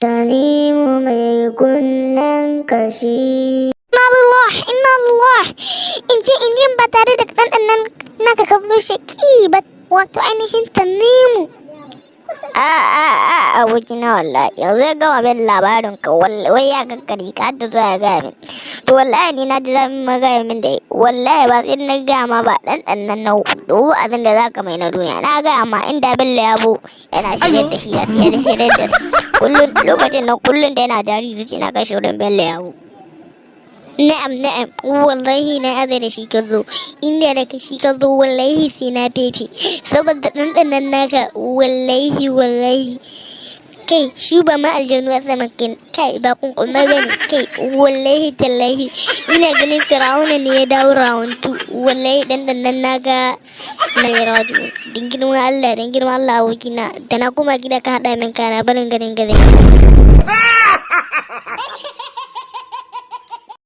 Tanimu mai kunnen kashi. Inna lillah, inna lillah. In je ba tare da ɗanɗanon naka ka zo shaƙi ba, wato ainihin Tanimu. A a a, abokina, wallahi yanzu ya gama bin labarin ka, wai ya kankare ka da zuwa ya gaya min. To wallahi ni na ji zamin ma gaya min da wallahi ba sai na gaya ma ba, ɗanɗanon na wa'azin da zaka mai na duniya. Na gaya ma inda Bello Yabo yana shirye da shi, ya siya da shirye da su kullum lokacin nan, kullum da yana jariri sai na kai shi wurin Bello Yabo. Na'am, na'am, wallahi na aza da shi ka zo, inda da shi ka zo wallahi sai na fece saboda ɗanɗanon naka. Wallahi, wallahi, kai shi ba ma aljanu a sama kai ba kunkumai ba ne kai. Wallahi tallahi ina ganin Fir'auna ne ya dawo round 2. Wallahi ɗanɗanon naka na ya raju. Din girman Allah, din girman Allah, abokina, da na koma gida ka haɗa min kana barin garin garin.